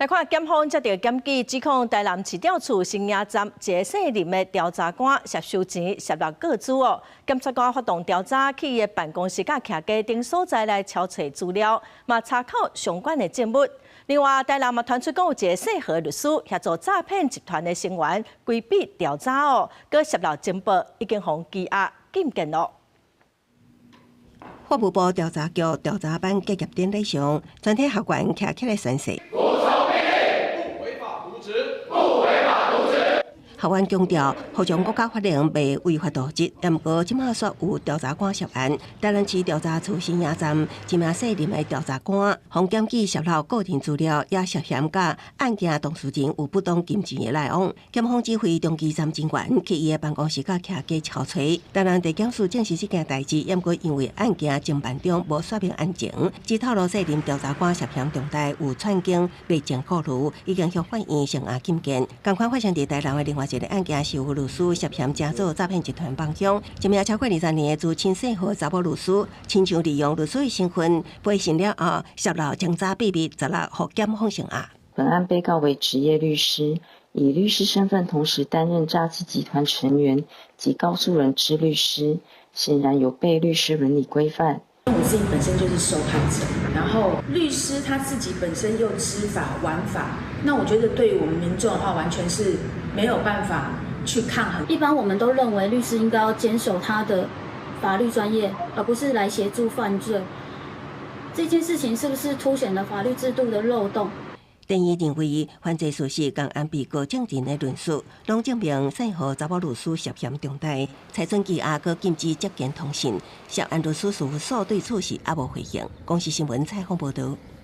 來看檢方接著檢舉指控台南市調處新營站一个姓林的調查官涉收錢涉獵個資哦。檢察官發動調查去伊的辦公室佮徛家等所在來抄揣資料，嘛查考相關的證物。另外，台南嘛傳出講有一个姓何律師協助詐騙集團的成員規避調查哦，閣洩露情報，已經予羈押禁見囉。法務部調查局調查班結業典禮上，全體學員徛起來宣誓。不瀆不違法瀆職。學員強調，服從國家法令袂違法瀆職。毋過，這馬煞有調查官涉案，台南市調查處新營站一名姓林的調查官，予檢舉洩露個人資料，也涉嫌佮案件當事人有不當金錢的來往。檢方指揮中基站警員去伊的辦公室佮徛家抄揣。台南地檢署證實這件代誌，毋過因為案件偵辦中無說明案情，只透露姓林調查官涉嫌重大有串經賣情顧慮，已經向法院聲押禁見。仝款發生佇台南的另外一個案件是有律師涉嫌成做詐騙集團幫兇，一名超過20年的資深姓何查某律師，親像利用律師的身份培訓了後，洩露偵查秘密，十六予檢方聲押。本案被告為執業律師，以律師身份同時擔任詐欺集團成員及告訴人之律師，顯然有悖律師倫理規範。我自己本身就是受害者，然後律師他自己本身又知法玩法，那我覺得對於我們民眾的話，完全是沒有辦法去抗衡。一般我們都認為律師應該要堅守他的法律專業，而不是來協助犯罪。這件事情是不是凸顯了法律制度的漏洞？電議認為，犯罪事實佮案被告證人的論述，攏證明姓何查某律師涉嫌重大，裁准羈押閣禁止接見通訊。涉案律師事務所對此事猶無回應。公視新聞採訪報導。